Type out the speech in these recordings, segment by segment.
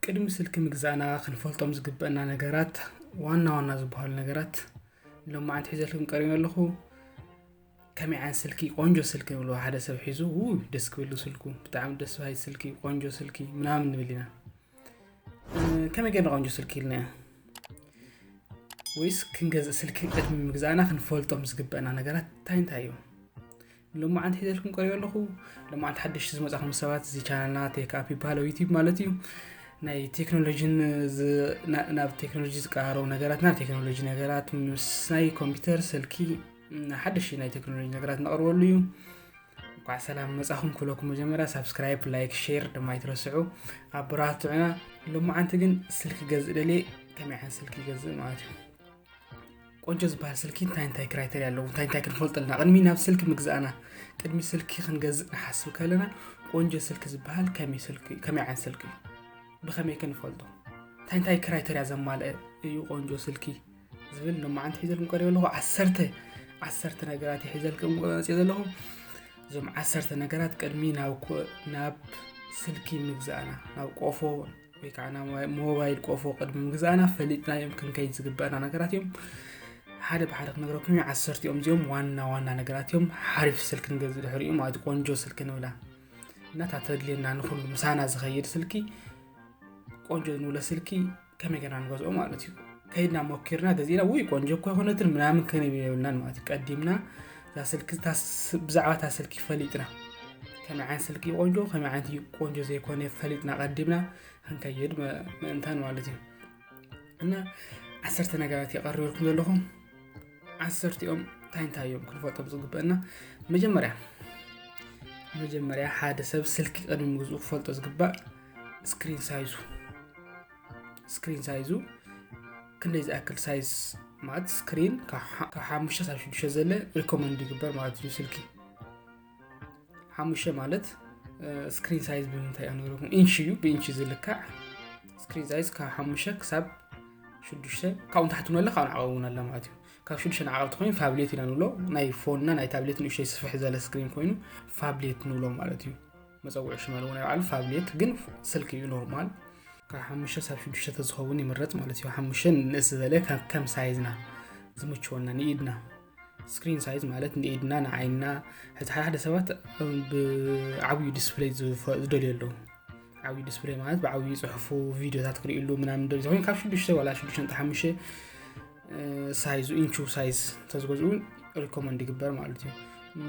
ቅድሚ ስልኪ ምግዛእና ክንፈልጦም ዝግበአና ነገራት፣ ዋና ዋና ዝበሃሉ ነገራት ሎማዓንቲ ሒዘልኩም ቀሪበ ኣለኹ። ከመይ ዓይነት ስልኪ፣ ቆንጆ ስልኪ ንብሎ። ሓደ ሰብ ሒዙ፣ "ው፣ ደስ ክብሉ ስልኩ፣ ብጣዕሚ ደስ በሃሊ ስልኪ፣ ቆንጆ ስልኪ" ምናምን ንብል ኢና። እ፣ ከመይ ገይርና ቆንጆ ስልኪ ኢልና? ወይስ ክንገዝእ ስልኪ ቅድሚ ምግዛእና ክንፈልጦም ዝግበአና ነገራት እንታይ እንታይ እዮም? ሎማዓንቲ ሒዘልኩም ቀሪበ ኣለኹ። ሎማዓንቲ ሓደሽቲ ዝመጻኹም ሰባት፣ እዚ ቻናልና ቴክ ኣፕ ይበሃል፣ ኣብ ዩቲዩብ ማለት እዩ። ናይ ቴክኖሎጂን ዝ-፣ ና-፣ ናብ ቴክኖሎጂ ዝቀራረቡ ነገራት፣ ናብ ቴክኖሎጂ ነገራት፣ ምስ ናይ ኮምፒውተር፣ ስልኪ፣ ም፣ ሓደሽቲ ናይ ቴክኖሎጂ ነገራት ነቕርበሉ እዩ። እንኳዕ ሰላም መጻኹም ክብለኩም፣ መጀመርያ ሳብስክራይብ፣ ላይክ፣ ሼር ድማ ኣይትረስዑ፣ ኣበረታትዑና። ሎማዓንቲ ግን ስልኪ ገዝእ ደልየ፣ ከመይ ዓይነት ስልኪ ይገዝእ ማለት እዩ። ቆንጆ ዝበሃል ስልኪ እንታይ እንታይ ክራይተርያ ኣለዎ? እንታይ እንታይ ክንፈልጥ ኣለና? ቅድሚ ናብ ስልኪ ምግዛእና፣ ቅድሚ ስልኪ ክንገዝእ ንሓስብ ከለና፣ ቆንጆ ስልኪ ዝበሃል ከመይ ስልኪ፣ ከመይ ዓይነት ስልኪ እዩ? ብኸመይ ክንፈልጦ? እንታይ እንታይ ክራይተርያ ዘማልአ እዩ ቆንጆ ስልኪ ዝብል ሎማዓንቲ ሒዘልኩም ቀሪበ ኣለኹ። ዓሰርተ፣ ዓሰርተ ነገራት እየ ሒዘልኩም መፅየ ዘለኹ። እዞም ዓሰርተ ነገራት ቅድሚ ናብ ኮ-፣ ናብ ስልኪ ምግዛእና፣ ናብ ቆፎ ወይ ከዓ ናብ ሞባይል ቆፎ ቅድሚ ምግዛእና ፈሊጥናዮም ክንከይድ ዝግበአና ነገራት እዮም። ሓደ ብሓደ ክነግረኩም እዩ። ዓሰርተ እዮም እዚኦም ዋና ዋና ነገራት እዮም። ሓሪፍ ስልኪ ንገዝእ ድሕሪኡ ማለት እዩ፣ ቆንጆ ስልኪ ንብላ እና እታ ተድልየና ንኹሉ ምሳና ዝኸይድ ስልኪ፣ ቆንጆ ንብሎ ስልኪ ከመይ ጌርና ንገዝኦ ማለት እዩ። ከይድና ሞኪርና ገዚእና፣ "ውይ ቆንጆ እኮ ኣይኮነትን" ምናምን ክንብል የብልናን ማለት እዩ። ቀዲምና እዛ ስልኪ፣ እታ ስ-፣ ብዛዕባ እታ ስልኪ ፈሊጥና፣ ከመይ ዓይነት ስልኪ እዩ ቆንጆ፣ ከመይ ዓይነት እዩ ቆንጆ ዘይኮነ ፈሊጥና ቀዲምና ክንከይድ መ-፣ ምእንታን ማለት እዩ። እና ዓሰርተ ነገራት እየ ቀሪበልኩም ዘለኹ። ዓሰርቲኦም እንታይ እንታይ እዮም ክንፈልጦም ዝግበአና? መጀመርያ፣ መጀመርያ ሓደ ሰብ ስልኪ ቅድሚ ምግዝኡ ክፈልጦ ዝግባእ ስክሪን ሳይዙ። ስክሪን ሳይዙ ክንደይ ዝኣክል ሳይዝ ማለት ስክሪን ካብ ሓ-፣ ካብ ሓሙሽተ ሳብ ሽዱሽተ ዘለ ሪኮመንድ ይግበር ማለት እዩ። ስልኪ ሓሙሽተ ማለት፣ እ፣ ስክሪን ሳይዝ ብምንታይ እያ ንብለኩም? ኢንች እዩ፣ ብኢንች ዝልካዕ ስክሪን ሳይዝ ካብ ሓሙሽተ ክሳብ ሽዱሽተ፣ ካብኡ ንታሕቲ እውን ኣለ፣ ካብኡ ንዓቐብ እውን ኣለ ማለት እዩ። ካብ ሽዱሽተ ንዓቐብ ተኾይኑ ፋብሌት ኢና ንብሎ። ናይ ፎንና ናይ ታብሌት ንእሽተይ ስፍሕ ዘለ ስክሪን ኮይኑ ፋብሌት ንብሎ ማለት እዩ። መፀውዒ ሽመል እውን ናይ ባዕሉ ፋብሌት፣ ግን ስልኪ እዩ ኖርማል። ካብ ሓሙሽተ ሳብ ሽዱሽተ ተዝኸውን ይምረፅ ማለት እዩ። ሓሙሽተ ንእስ ዝበለ ካብ ከም ሳይዝና ዝምችወና ንኢድና። ስክሪን ሳይዝ ማለት ንኢድና ንዓይንና፣ ሕዚ ሓደ ሓደ ሰባት ብዓብዩ ዲስፕሌይ ዝፈ-፣ ዝደልዩ ኣለዉ። ዓብዩ ዲስፕሌይ ማለት ብዓብዩ ይፅሕፉ፣ ቪዲዮታት ክርእይሉ ምናምን ደልዩ ተኮይኑ ካብ ሽዱሽተ ዋላ ሽዱሽተ ነጥቢ ሓሙሽተ፣ እ፣ ሳይዙ፣ ኢንቹ ሳይዝ ተዝገዝኡ ሪኮመንድ ይግበር ማለት እዩ።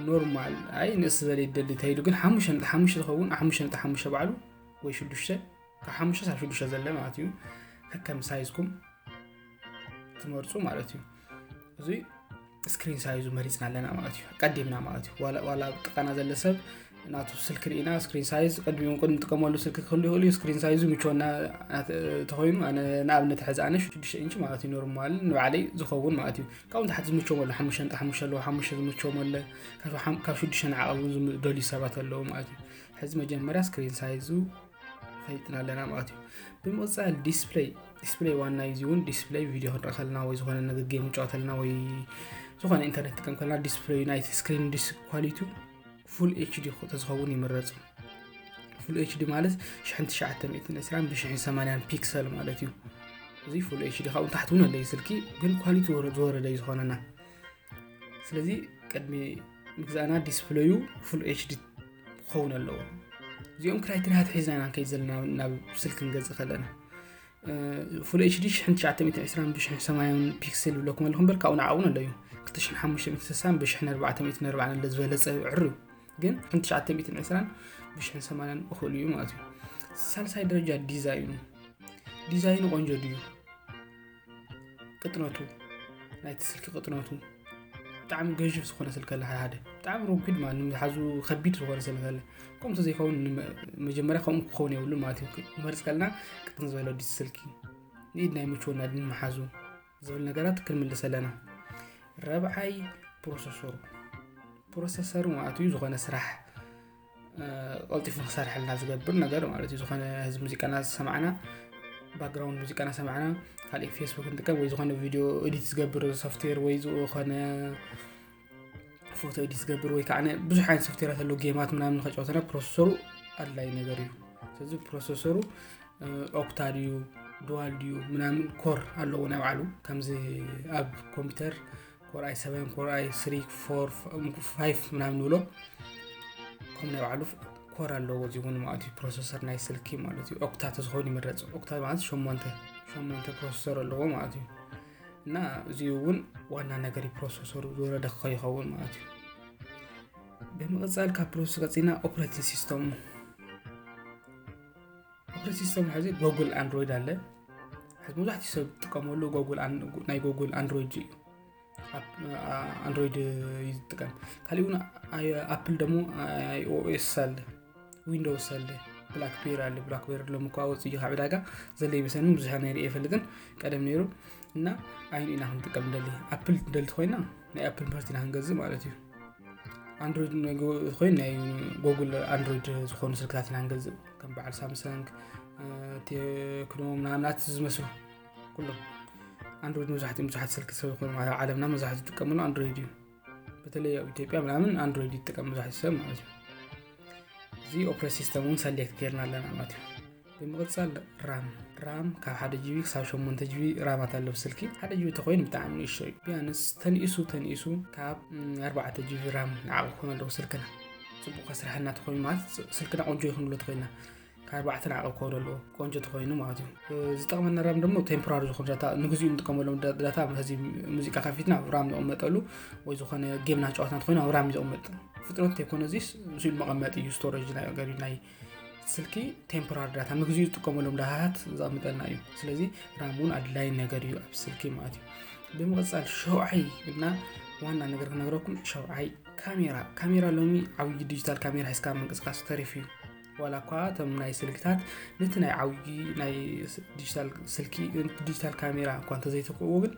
ኖርማል፣ ኣይ ንእስ ዝበለ ይደሊ ተይሉ ግን ሓሙሽተ ነጥቢ ሓሙሽተ ዝኸውን፣ ሓሙሽተ ነጥቢ ሓሙሽተ ባዕሉ ወይ ሽዱሽተ፣ ካብ ሓሙሽተ ሳብ ሽዱሽተ ዘለ ማለት እዩ። ከከም ሳይዝኩም ትመርፁ ማለት እዩ። እዚ ስክሪን ሳይዙ መሪፅና ኣለና ማለት እዩ። ቀዲምና ማለት እዩ። ዋላ፣ ዋላ ኣብ ጥቃና ዘለ ሰብ ናቱ ስልኪ ርኢና ስክሪን ሳይዝ ቅድሚኡ ቅድሚ ንጥቀመሉ ስልኪ ክህሉ ይኽእል እዩ። ስክሪን ሳይዙ ምችወና ናት-፣ ተኾይኑ ኣነ ንኣብነት ሕዚ ኣነ ሽዱሽተ ኢንች ማለት እዩ ኖርማል ንባዕለይ ዝኸውን ማለት እዩ። ካብኡ ንታሕቲ ዝምችዎም ኣሎ፣ ሓሙሽተ ነጥቢ ሓሙሽተ ኣለዎ፣ ሓሙሽተ ዝምችዎም ኣሎ፣ ካብ ሓም-፣ ካብ ሽዱሽተ ንዓቐብ እውን ዝም-፣ ደልዩ ሰባት ኣለዉ ማለት እዩ። ሕዚ መጀመርያ ስክሪን ሳይዙ ፈሊጥና ኣለና ማለት እዩ። ብምቕፃል ዲስፕሌይ፣ ዲስፕሌይ ዋና እዩ። እዚ እውን ዲስፕሌይ ቪድዮ ክንርኢ ከለና ወይ ዝኾነ ነገር ጌም ንጫወት ከለና ወይ ዝኾነ ኢንተርኔት ንጥቀም ከለና ዲስፕሌይ ናይቲ ስክሪን ዲስ ኳሊቱ ፉል ኤች ዲ ተዝኸውን ይምረፅ። ፉል ኤች ዲ ማለት ሽሕን ትሽዓተ ሚእትን ዕስራን ብሽሕን ሰማንያን ፒክሰል ማለት እዩ። እዚ ፉል ኤች ዲ ካብኡ ንታሕቲ እውን ኣለዩ ስልኪ፣ ግን ኳሊቲ ዝወረ-፣ ዝወረደ እዩ ዝኾነና። ስለዚ ቅድሚ ምግዛእና ዲስፕለዩ ፉል ኤች ዲ ክኸውን ኣለዎ። እዚኦም ክራይቴሪያታት ሒዝና ኢና ንከይድ ዘለና ናብ ስልኪ ክንገዝእ ከለና። እ፣ ፉል ኤች ዲ ሽሕን ትሽዓተ ሚእትን ዕስራን ብሽሕን ሰማንያን ፒክሰል ይብለኩም ኣለኹ እምበር ካብኡ ንዓኡ እውን ኣለዩ። ክልተ ሽሕን ሓሙሽተ ሚእትን ስሳን ብሽሕን ኣርባዕተ ሚእትን ኣርባዓን ኣሎ ዝበለጸ ዕሩ። ግን ሽሕን ትሽዓተ ሚእትን ዕስራን ብሽሕን ሰማንያን እኹል እዩ ማለት እዩ። ሳልሳይ ደረጃ ዲዛይኑ። ዲዛይኑ ቆንጆ ድዩ? ቅጥነቱ፣ ናይቲ ስልኪ ቅጥነቱ ብጣዕሚ ገዥፍ ዝኾነ ስልኪ ኣለ፣ ሓደ ሓደ ብጣዕሚ ረጒድ ማለት ንምትሓዙ ከቢድ ዝኾነ ስልኪ ኣለ። ከምኡ እንተዘይኸውን ንመ-፣ መጀመርያ ከምኡ ክኸውን የብሉን ማለት እዩ። ንመርፅ ከለና ቅጥን ዝበለ ዲስ ስልኪ ንኢድና ይምችወና ድዩ ንምሓዙ ዝብል ነገራት ክንምልስ ኣለና። ረብዓይ ፕሮሰሰሩ። ፕሮሰሰሩ ማለት እዩ ዝኾነ ስራሕ፣ እ፣ ቀልጢፉ ክሰርሐልና ዝገብር ነገር ማለት እዩ። ዝኾነ ህዝቢ ሙዚቃና ዝሰማዕና፣ ባክግራውንድ ሙዚቃና ሰማዕና፣ ካሊእ ፌስቡክ ንጥቀም ወይ ዝኾነ ቪድዮ ኤዲት ዝገብር ሶፍትዌር ወይ ዝኾነ ፎቶ ኤዲት ዝገብር ወይ ከዓ ብዙሕ ዓይነት ሶፍትዌራት ኣለዉ፣ ጌማት ምናምን ከጫወተና ፕሮሰሰሩ ኣድላይ ነገር እዩ። ስለዚ ፕሮሰሰሩ ኦክታ ድዩ፣ ድዋል ድዩ ምናምን ኮር ኣለዎ ናይ ባዕሉ። ከምዚ ኣብ ኮምፒውተር ኮር ኣይ ሰቨን፣ ኮር ኣይ ስሪ፣ ፎር፣ ፋይቭ ምናምን ንብሎ፣ ከም ናይ ባዕሉ ኮር ኣለዎ። እዚ እውን ማለት እዩ ፕሮሰሰር ናይ ስልኪ ማለት እዩ። ኦክታ ተዝኸውን ይምረፅ። ኦክታ ማለት ሸሞንተ ሸሞንተ ፕሮሰሰር ኣለዎ ማለት እዩ። እና እዚ እውን ዋና ነገር እዩ፣ ፕሮሰሰሩ ዝወረደ ከይኸውን ማለት እዩ። ብምቕፃል ካብ ፕሮሰስ ቀፂና ኦፕሬቲንግ ሲስተሙ። ኦፕሬቲንግ ሲስተም ሕዚ ጎግል ኣንድሮይድ ኣለ። ሕዚ መብዛሕትኡ ሰብ ዝጥቀመሉ ጎግል ኣን- ናይ ጎግል ኣንድሮይድ እዩ። ኣፕ- ኣ- ኣንድሮይድ እዩ ዝጥቀም። ካሊእ እውን ኣይ- ኣፕል ደሞ ኣይኦኤስ ኣለ፣ ዊንዶውስ ኣለ፣ ብላክቤሪ ኣለ። ብላክቤሪ ሎሚ እኳ ወፂኡ እዩ ካብ ዕዳጋ፣ ዘለ ይመስለኒ፣ ብዙሕ ናይ ርእየ ኣይፈልጥን፣ ቀደም ነይሩ። እና ኣይኑ ኢና ክንጥቀም ንደሊ። ኣፕል ንደሊ ተኮይና ናይ ኣፕል ምህርቲ ኢና ክንገዝእ ማለት እዩ። ኣንድሮይድ ኮይኑ ናይ ጎግል ኣንድሮይድ ዝኾኑ ስልክታት ኢና ንገዝእ፣ ከም በዓል ሳምሰንግ፣ ቴክኖ ምናምናት ዝመስሉ ኩሎም። ኣንድሮይድ መብዛሕትኦም ብዙሓት ስልኪ ሰብ ዝኾኑ ማለት ዓለምና መብዛሕትኡ ዝጥቀምሉ ኣንድሮይድ እዩ። በተለይ ኣብ ኢትዮጵያ ምናምን ኣንድሮይድ ይጥቀም መብዛሕትኡ ሰብ ማለት እዩ። እዚ ኦፕሬት ሲስተም እውን ሰሌክት ጌርና ኣለና ማለት እዩ። ብምቕፃል ራም ራም ካብ ሓደ ጂቢ ክሳብ ሸሞንተ ጂቢ ራማት ኣለዉ ስልኪ። ሓደ ጂቢ ተኮይኑ ብጣዕሚ ንእሽቶ እዩ። ቢያንስ ተንኢሱ ተንኢሱ ካብ ም፣ ኣርባዕተ ጂቢ ራም ንዓቕ ክኾኑ ኣለዉ ስልክና። ፅቡቅ ከስርሐና ተኮይኑ ማለት ስልክና ቆንጆ ይኹንሎ ተኮይና ካብ ኣርባዕተ ንዓቕ ክኾኑ ኣለዎ፣ ቆንጆ ተኮይኑ ማለት እዩ። ዝጠቕመና ራም ደግሞ ቴምፖራሪ ዝኾኑ ዳታ ንግዚኡ ንጥቀመሎም ዳ- ዳታ፣ ሕዚ ሙዚቃ ከፊትና ኣብ ራም ንቕመጠሉ፣ ወይ ዝኾነ ጌም ናጫወትና ተኮይኑ ኣብ ራም እዩ ዝቕመጥ። ፍጥነት ተይኮነ እዚስ ምስሉ መቐመጢ እዩ፣ ስቶሬጅ ናይ ገሪ ናይ ስልኪ ቴምፖራሪ ዳታ ንግዚኡ ዝጥቀመሎም ዳታታት ዘቐምጠልና እዩ። ስለዚ ራም እውን ኣድላይ ነገር እዩ ኣብ ስልኪ ማለት እዩ። ብምቕፃል ሸውዓይ እና ዋና ነገር ክነግረኩም፣ ሸውዓይ ካሜራ። ካሜራ ሎሚ ዓብዪ ዲጂታል ካሜራ ሒዝካ ምንቅስቃስ ተሪፉ እዩ። ዋላ እኳ እቶም ናይ ስልክታት ነቲ ናይ ዓብዪ ናይ ዲጂታል ስልኪ ዲጂታል ካሜራ እኳ እንተዘይተክእዎ፣ ግን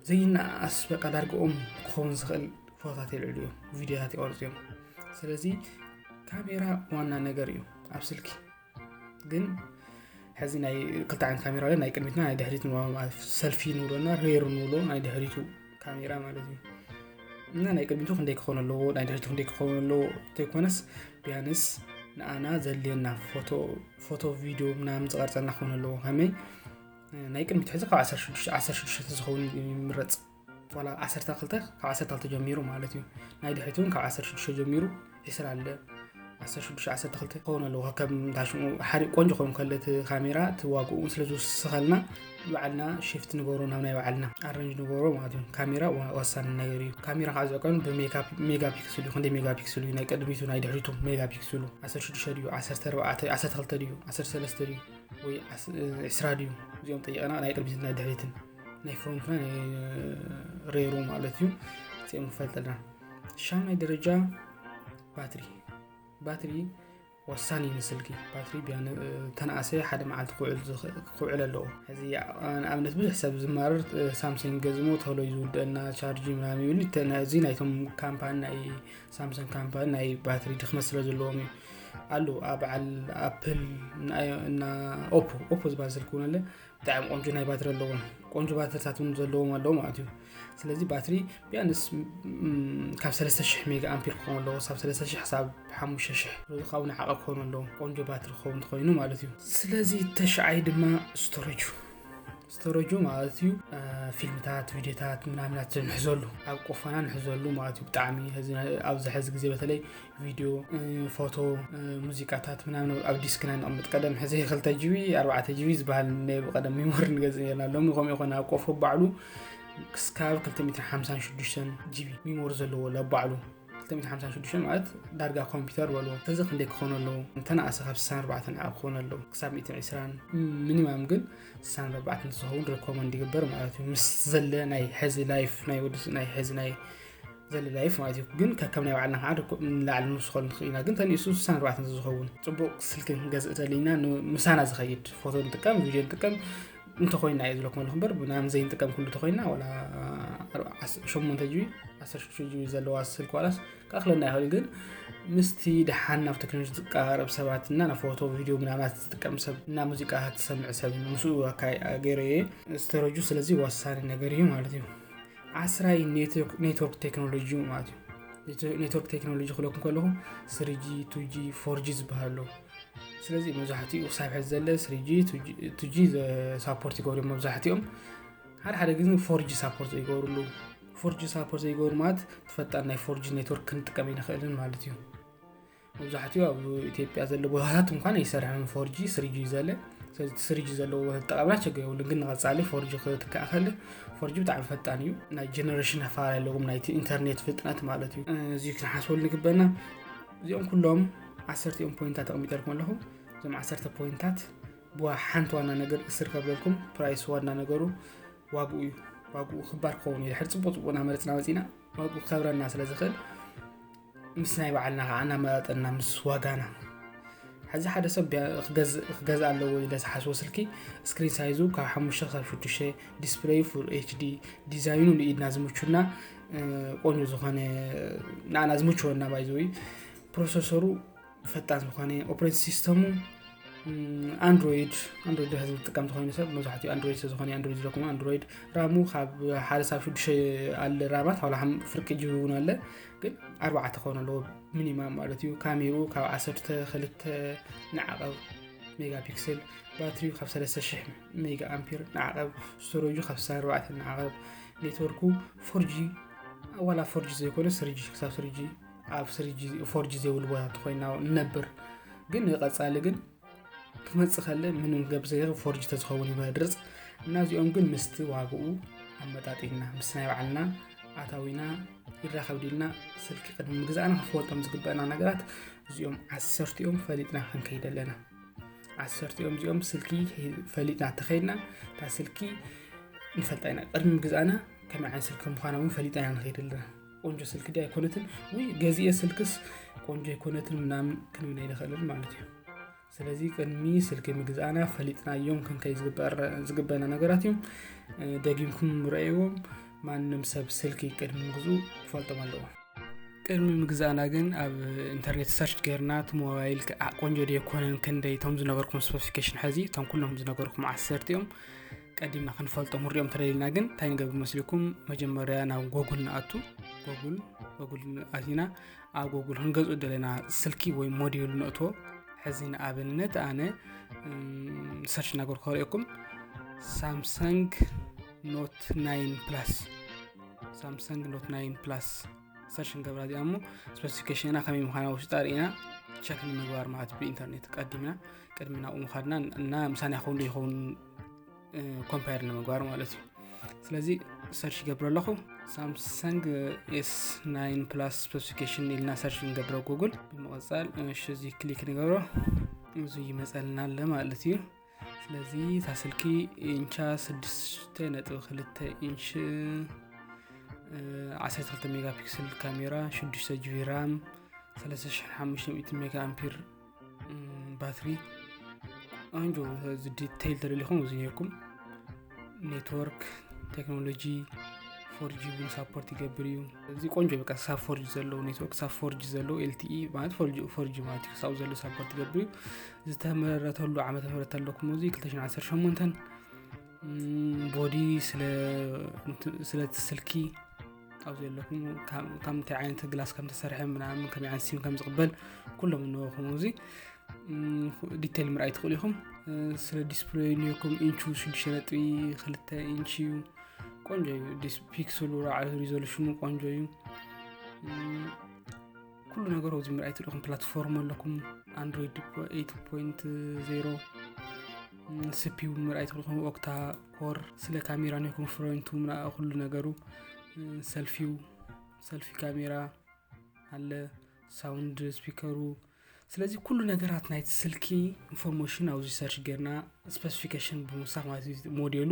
ዘይነኣስ በቃ ዳርግኦም ክኸውን ዝኽእል ፎቶታት የልዕሉ እዮም፣ ቪዲዮታት ይቐርፁ እዮም። ስለዚ ካሜራ ዋና ነገር እዩ ኣብ ስልኪ። ግን ሕዚ ናይ ክልተ ዓይነት ካሜራ ኣሎ፣ ናይ ቅድሚትና ናይ ድሕሪት ንብሎ፣ ማለት ሰልፊ ንብሎና ሬር ንብሎ ናይ ድሕሪቱ ካሜራ ማለት እዩ። እና ናይ ቅድሚቱ ክንደይ ክኸውን ኣለዎ፣ ናይ ድሕሪቱ ክንደይ ክኸውን ኣለዎ ተይኮነስ፣ ቢያንስ ንኣና ዘድልየና ፎቶ ፎቶ ቪድዮ ምናምን ዝቐርፀልና ክኸውን ኣለዎ። ከመይ ናይ ቅድሚት ሕዚ ካብ ዓሰርተ ሽዱሽተ ዓሰርተ ሽዱሽተ ዝኸውን ይምረፅ። ዋላ ዓሰርተ ክልተ፣ ካብ ዓሰርተ ክልተ ጀሚሩ ማለት እዩ። ናይ ድሕሪት እውን ካብ ዓሰርተ ሽዱሽተ ጀሚሩ ዒስራ ኣለ። ዓሰርተ ሽዱሽተ ዓሰርተ ክልተ ክኸውን ኣለዎ። ከም ታሽሙ ሓደ ቆንጆ ክኸውን ከሎ እቲ ካሜራ እቲ ዋግኡ እውን ስለ ዝውስኸልና ባዕልና ሽፍት ንገብሮ ናብ ናይ ባዕልና ኣረንጅ ንገብሮ ማለት እዩ። ካሜራ ወ- ወሳኒ ነገር እዩ። ካሜራ ከዓ ዝዕቀኑ ብሜጋ ሜጋ ፒክስል እዩ። ክንደይ ሜጋ ፒክስል እዩ ናይ ቅድሚቱ ናይ ድሕሪቱ ሜጋ ፒክስሉ ዓሰርተ ሽዱሽተ ድዩ ዓሰርተ ኣርባዕተ ዓሰርተ ክልተ ድዩ ዓሰርተ ሰለስተ ድዩ ወይ ዓስ- ዒስራ ድዩ? እዚኦም ጠይቀና ናይ ቅድሚትን ናይ ድሕሪትን ናይ ፍሮንትና ናይ ሬሩ ማለት እዩ። እዚኦም ንፈልጥ ኣለና። ሻምናይ ደረጃ ባትሪ። ባትሪ ወሳኒ እዩ ንስልኪ። ባትሪ ቢያነ ተነኣሰ ሓደ መዓልቲ ክውዕል ዝኽ- ክውዕል ኣለዎ። እዚ ንኣብነት ብዙሕ ሰብ ዝማርር ሳምሰንግ ገዝሞ ተሎ እዩ ዝውደአና ቻርጅ ምናምን ይብሉ። እዚ ናይቶም ካምፓኒ ናይ ሳምሰንግ ካምፓኒ ናይ ባትሪ ድኽመት ስለ ዘለዎም እዩ። ኣሉ ኣብ በዓል ኣፕል እና ኦፖ ኦፖ ዝበሃል ስልኪ እውን ኣለ። ብጣዕሚ ቆንጆ ናይ ባትሪ ኣለዎም። ቆንጆ ባትሪታት እውን ዘለዎም ኣለዉ ማለት እዩ። ስለዚ ባትሪ ቢያንስ ካብ ሰለስተ ሽሕ ሜጋ ኣምፒር ክኸውን ኣለዎ። ሳብ ሰለስተ ሽሕ ሳብ ሓሙሽተ ሽሕ ካብኡ ንዓቐ ክኸውን ኣለዎ፣ ቆንጆ ባትሪ ክኸውን ተኮይኑ ማለት እዩ። ስለዚ ተሽዓይ ድማ ስቶሬጁ። ስቶሬጁ ማለት እዩ ፊልምታት፣ ቪዲዮታት ምናምናት ንሕዘሉ፣ ኣብ ቆፎና ንሕዘሉ ማለት እዩ። ብጣዕሚ ኣብዚ ሕዚ ግዜ በተለይ ቪድዮ፣ ፎቶ፣ ሙዚቃታት ምናምን ኣብ ዲስክና ነቕምጥ። ቀደም ሕዚ ክልተ ጂቢ ኣርባዕተ ጂቢ ዝበሃል ናይ ብቀደም ሚሞሪ ንገዝእ ነርና። ሎሚ ከምኡ ይኮነ ኣብ ቆፎ ባዕሉ ክስካብ ክልተ ሚእትን ሓምሳን ሽዱሽተን ጂቢ ሚሞሪ ዘለዎ ለባዕሉ። ክልተ ሚእትን ሓምሳን ሽዱሽተ ማለት ዳርጋ ኮምፒተር በልዎ። እዚ ክንደይ ክኾኑ ኣለዎ? እንተነኣሰ ካብ ስሳን ኣርባዕተን ኣብ ክኾኑ ኣለዎ ክሳብ ሚእትን ዕስራን፣ ሚኒማም ግን ስሳን ኣርባዕተን ዝኸውን ሪኮመንድ ይግበር ማለት እዩ። ምስ ዘለ ናይ ሕዚ ላይፍ ናይ ወዲ ናይ ሕዚ ናይ ዘለ ላይፍ ማለት እዩ። ግን ከከም ናይ ባዕልና ከዓ ንላዕሊ ንውስኸሉ ንኽእል ኢና። ግን ተንእሱ ስሳን ኣርባዕተን ዝኸውን ፅቡቅ ስልኪ ክንገዝእ ተሊና ምሳና ዝኸይድ ፎቶ ንጥቀም ቪድዮ ንጥቀም እንተኮይና እየ ዝብለኩም ኣለኹ እምበር ብናም ዘይንጥቀም ኩሉ ተኮይና ወላ ሸሞንተ ጂቢ ዓሰርተ ሽዱሽተ ጂቢ ዘለዋ ስልክ ዋላስ ክኣክለና ይኽእል። ግን ምስቲ ደሓን ናብ ቴክኖሎጂ ዝቀራረብ ሰባት እና ናብ ፎቶ ቪድዮ ምናምናት ዝጥቀም ሰብ እና ሙዚቃ ትሰምዕ ሰብ ምስኡ ገይረ እየ ስተረጁ። ስለዚ ወሳኒ ነገር እዩ ማለት እዩ። ዓስራይ ኔትወርክ ቴክኖሎጂ ማለት እዩ። ኔትወርክ ቴክኖሎጂ ክለኩም ከለኹ ስሪጂ ቱጂ ፎርጂ ዝበሃል ኣለዉ። ስለዚ መብዛሕትኡ ክሳብ ሕዚ ዘለ ስሪ ጂ፣ ቱ ጂ ሳፖርት ይገብሩ እዮም መብዛሕትኦም። ሓደ ሓደ ግን ፎር ጂ ሳፖርት ዘይገብሩ ኣለዉ። ፎር ጂ ሳፖርት ዘይገብሩ ማለት ፈጣን ናይ ፎር ጂ ኔትወርክ ክንጥቀም ኣይንኽእልን ማለት እዩ። መብዛሕትኡ ኣብ ኢትዮጵያ ዘሎ ቦታታት እንኳን ኣይሰርሕን፣ ፎር ጂ ስሪ ጂ ዘለ። ስለዚ ስሪ ጂ ዘለዎ ተጠቃምና ችግር የብሉን፣ ግን ንቐጻሊ ፎር ጂ ክትካእ ከለ ፎር ጂ ብጣዕሚ ፈጣን እዩ። ናይ ጀነሬሽን ኣፈላላይ ኣለዎም ናይቲ ኢንተርኔት ፍጥነት ማለት እዩ። እዚ ክንሓስበሉ ንግበና። እዚኦም ኩሎም ዓሰርተ እዮም ፖይንታት ኣቐሚጠልኩም ኣለኹ። እዞም ዓሰርተ ፖይንታት ብሓንቲ ዋና ነገር እስር ከብለልኩም፣ ፕራይስ ዋና ነገሩ ዋግኡ እዩ። ዋግኡ ክባር ክኸውን እዩ። ድሕሪ ጽቡቕ ጽቡቕ እናመረጽና መጺና ዋግኡ ክኸብረና ስለ ዝኽእል ምስ ናይ ባዕልና ከዓ እናመጣጠና ምስ ዋጋና። ሕዚ ሓደ ሰብ ቢያ-፣ ክገዝ-፣ ክገዝእ ኣለዎ ኢለ ዝሓስቦ ስልኪ ስክሪን ሳይዙ ካብ ሓሙሽተ ክሳብ ሽዱሽተ፣ ዲስፕሌዩ ፉል ኤች ዲ፣ ዲዛይኑ ንኢድና ዝምቹና፣ እ፣ ቆንጆ ዝኾነ ንዓና ዝምችወና ባይዘዊ፣ ፕሮሰሰሩ ፈጣን ዝኾነ፣ ኦፕሬቲንግ ሲስተሙ ም፣ ኣንድሮይድ፣ ኣንድሮይድ ድሕሪ ዝጥቀም ተኾይኑ ሰብ መብዛሕትኡ ኣንድሮይድ ስለ ዝኾነ ኣንድሮይድ ዝለኩም ኣንድሮይድ። ራሙ ካብ ሓደ ሳብ ሽዱሽተ ኣለ ራማት፣ ዋላ ከም ፍርቂ ጂቢ እውን ኣለ፣ ግን ኣርባዕተ ክኾን ኣለዎ ሚኒማም ማለት እዩ። ካሜርኡ ካብ ዓሰርተ ክልተ ንዓቐብ ሜጋ ፒክሰል፣ ባትሪኡ ካብ ሰለስተ ሽሕ ሜጋ ኣምፒር ንዓቐብ፣ ስቶሬጁ ካብ ስሳ ኣርባዕተ ንዓቐብ፣ ኔትወርኩ ፎር ጂ፣ ዋላ ፎር ጂ ዘይኮነ ስሪ ጂ፣ ክሳብ ስሪ ጂ፣ ኣብ ስሪ ጂ፣ ፎር ጂ ዘይብሉ ቦታ ተኾይና ንነብር። ግን ንቐጻሊ ግን ክመጽእ ከለ ምንም ክገብር ዘይኽእል ፎር ጂ ተዝኸውን ይመርጽ። እና እዚኦም ግን ምስቲ ዋግኡ ኣመጣጢና ምስ ናይ ባዕልና ኣታዊና ይራኸብ ድልና ስልኪ ቅድሚ ምግዛእና ክፈልጦም ዝግበአና ነገራት እዚኦም ዓሰርቲኦም ፈሊጥና ክንከይድ ኣለና። ዓሰርቲኦም እዚኦም ስልኪ ፈሊጥና ተኸይድና እታ ስልኪ ንፈልጣ ኢና። ቅድሚ ምግዛእና ከመይ ዓይነት ስልኪ ምዃና እውን ፈሊጥና ኢና ንኸይድ ኣለና። ቆንጆ ስልኪ ድያ ኣይኮነትን፣ ወይ ገዚኤ ስልክስ ቆንጆ ኣይኮነትን ምናምን ክንብል ኣይንኽእልን ማለት እዩ። ስለዚ ቅድሚ ስልኪ ምግዛእና ፈሊጥናዮም ክንከይ ዝግበር-፣ ዝግበና ነገራት እዮም። እ፣ ደጊምኩም ርኣይዎም። ማንም ሰብ ስልኪ ቅድሚ ምግዝኡ ክፈልጦም ኣለዎ። ቅድሚ ምግዛእና ግን ኣብ ኢንተርኔት ሰርች ጌርና እቲ ሞባይል ከ-፣ ኣ-፣ ቆንጆ ድዮ ኣይኮነን፣ ክንደይ እቶም ዝነበርኩም ስፔሲፊኬሽን ሕዚ እቶም ኩሎም ዝነበርኩም ዓሰርተ እዮም። ቀዲምና ክንፈልጦም ክንሪኦም ተደሊልና ግን እንታይ ንገብር መስልኩም? መጀመርያ ናብ ጎጉል ንኣቱ። ጎጉል፣ ጎጉል ኣቲና ኣብ ጎጉል ክንገዝኦ ደለና ስልኪ ወይ ሞዴል ነእትዎ። ሕዚ ንኣብነት ኣነ፣ እም፣ ሰርች እናገርኩ ከርእየኩም። ሳምሰንግ ኖት ናይን ፕላስ። ሳምሰንግ ኖት ናይን ፕላስ ሰርች ንገብራ እዚኣ እሞ ስፔሲፊኬሽንና ከመይ ምዃና ውሽጣ ርኢና ቸክ ንምግባር ማለት ብኢንተርኔት ቀዲምና ቅድሚ ናብኡ ምኻድና እና ምሳና ይኸውን ዶ ይኸውን፣ እ፣ ኮምፓየር ንምግባር ማለት እዩ። ስለዚ ሰርች ይገብር ኣለኹ ሳምሰንግ ኤስ ናይን ፕላስ ስፔሲፊኬሽን ኢልና ሰርች ንገብረ ጉግል። ብምቕጻል እሺ እዚ ክሊክ ንገብሮ፣ እዚ ይመጸልና ኣሎ ማለት እዩ። ስለዚ እታ ስልኪ ኢንቻ ስድስተ ነጥቢ ክልተ ኢንች፣ እ፣ ዓሰርተ ክልተ ሜጋ ፒክስል ካሜራ፣ ሽዱሽተ ጂቢ ራም፣ ሰለስተ ሽሕን ሓሙሽተ ሚእትን ሜጋ ኣምፒር፣ እም፣ ባትሪ። ኣንጆ እዚ ዲቴይል ተደሊኹም እዚ ነይርኩም። ኔትወርክ ቴክኖሎጂ ፎር ጂ እውን ሳፖርት ይገብር እዩ። እዚ ቆንጆ በቃ ክሳብ ፎር ጂ ዘለዎ ኔትወርክ፣ ክሳብ ፎር ጂ ዘለዎ ኤል ቲ ኢ ማለት ፎር ጂ፣ ፎር ጂ ማለት እዩ። ክሳብ ዘሎ ሳፖርት ይገብር እዩ። ዝተመረተሉ ዓመተ ምህረት ኣለኩም እዚ ክልተ ሽሕን ዓሰርተ ሸሞንተን። እም፣ ቦዲ ስለ እንት-፣ ስለ እቲ ስልኪ ኣብዚ ዘለኩም ካብ፣ ካብ እንታይ ዓይነት ግላስ ከም ተሰርሐ ምናምን፣ ከመይ ዓይነት ሲም ከም ዝቕበል ኩሎም እነወኹም እዚ፣ እም፣ ዲቴል ምርኣይ ትኽእሉ ኢኹም። እ፣ ስለ ዲስፕሌይ ኒኩም ኢንቹ ሽዱሽተ ነጥቢ ክልተ ኢንች እዩ። ቆንጆ እዩ። ዲስ-፣ ፒክስሉ ራዕ ሪዞሉሽኑ ቆንጆ እዩ። እም፣ ኩሉ ነገሩ ኣብዚ ምርኣይ ትኽእሉ ኢኹም። ፕላትፎርም ኣለኩም፣ ኣንድሮይድ ኤይት ፖይንት ዜሮ፣ እም፣ ሲ ፒ ዩ ምርኣይ ትኽእሉ ኢኹም። ኦክታ ኮር፣ ስለ ካሜራ ኒኩም ፍሮንቱ ምና-፣ ኩሉ ነገሩ፣ እም፣ ሰልፊው፣ ሰልፊ ካሜራ ኣለ፣ ሳውንድ ስፒከሩ። ስለዚ ኩሉ ነገራት ናይቲ ስልኪ ኢንፎርሜሽን ኣብዚ ሰርች ጌርና ስፔሲፊኬሽን ብምውሳኽ ማለት እዩ። ሞዴሉ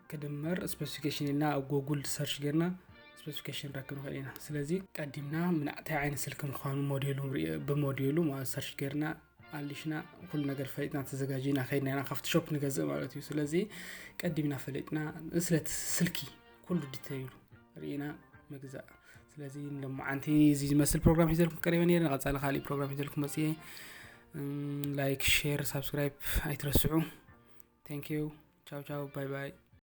ክድመር ስፔሲፊኬሽን ኢልና ኣብ ጎጉል ሰርች ጌርና ስፔሲፊኬሽን ረክብ ንኽእል ኢና። ስለዚ ቀዲምና ምን እንታይ ዓይነት ስልኪ ምዃኑ ሞዴሉ ርኢ-፣ ብሞዴሉ ማለት ሰርች ጌርና ኣሊሽና ኩሉ ነገር ፈሊጥና ተዘጋጂና ከይድና ኢና ካብቲ ሾፕ ንገዝእ ማለት እዩ። ስለዚ ቀዲምና ፈሊጥና ስለቲ ስልኪ ኩሉ ዲቴይሉ ርኢና ምግዛእ። ስለዚ ንሎማዓንቲ እዚ ዝመስል ፕሮግራም ሒዘልኩም ቀሪበ ነይረ። ንቐጻሊ ካሊእ ፕሮግራም ሒዘልኩም መጽየ። እም፣ ላይክ፣ ሼር፣ ሳብስክራይብ ኣይትረስዑ። Thank you። ቻው ቻው፣ ባይ ባይ።